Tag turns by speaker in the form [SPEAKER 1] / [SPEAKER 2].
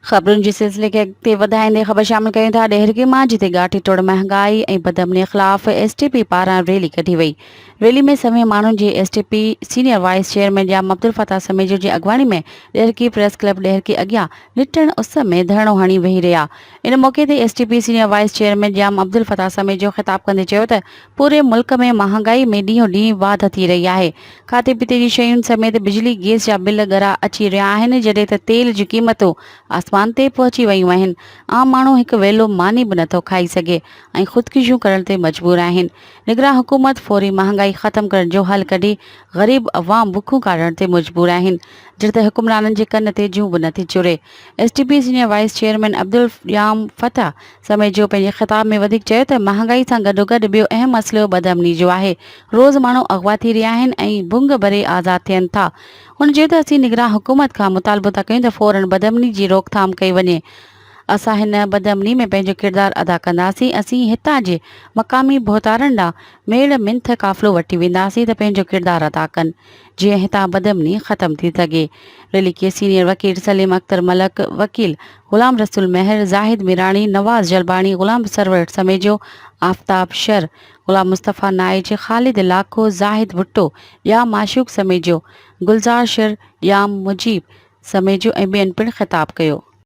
[SPEAKER 1] خبرن جي سلسلي کي اڳتي وڌائيندي خبر شامل ڪيون ٿا ڏهرڪي مان جتي ڳاٽي ٽوڙ مهانگائي ۽ بدامني خلاف ايس ٽي پي پاران ريلي ڪڍي وئي ريلي ۾ سوين ماڻهن جي S T P senior vice chairman Jam Abdul Fattah Samejo جي اڳواڻي ۾ ڏهرڪي پريس ڪلب ڏهرڪي اڳيان لٽڻ اس ۾ ڌرڻو هڻي ويهي رهيا ان موقعي تي S T P senior vice chairman Jam Abdul Fattah Samejo خطاب ڪندي چيو ته پوري ملڪ ۾ مهانگائي ۾ ڏينهون ڏينهن واڌ ٿي رهي آهي، کاڌي پيتي جي شين سميت بجلي گيس جا بل ڳرا اچي رهيا آهن، جڏهن ته تيل جون قيمتون آسمان تي پهچي ويون آهن، عام ماڻهو هڪ ويلو ماني به نٿو کائي سگهي ۽ خودڪشيون ڪرڻ تي مجبور آهن، نگران حڪومت فوري مهانگائي ختم ڪرڻ جو حل ڪڍي، غريب عوام بکون ڪاٽڻ تي مجبور آهن، جڏهن ته حڪمرانن جي ڪن تي جون به نٿي چري. S T P senior vice chairman Abdul Jam Fateh Samejo پنهنجي خطاب ۾ وڌيڪ چيو ته مهانگائي سان گڏوگڏ ٻيو اهم مسئلو بدامني جو آهي، روز ماڻهو اغوا ٿي رهيا آهن ۽ ڀنگ ڀري آزاد ٿين ٿا. هن چيو ته اسين نگران حڪومت کان مطالبو ٿا ڪيون ته فورن بدامني جي روڪٿام ڪئي وڃي، اسان هن بدامني ۾ پنهنجو ڪردار ادا ڪنداسين، اسين هتان جي مقامي ڀوتارن ڏانهن ميڙ منٿ قافلو وٺي وينداسين ته پنهنجو ڪردار ادا ڪن. جيئن هتان بدامني ختم ٿي سگهي. ريلي کي سينيئر وڪيل سليم اختر ملڪ، وڪيل غلام رسول مهر، زاهد ميراڻي، نواز جلباڻي، غلام سرور سميجو، آفتاب شر، غلام مصطفيٰ نائچ، خالد لاکو، زاهد ڀٽو، ڄام معشوق سميجو، گلزار شر، ڄام مجيب سميجو ۽ ٻين پڻ خطاب ڪيو.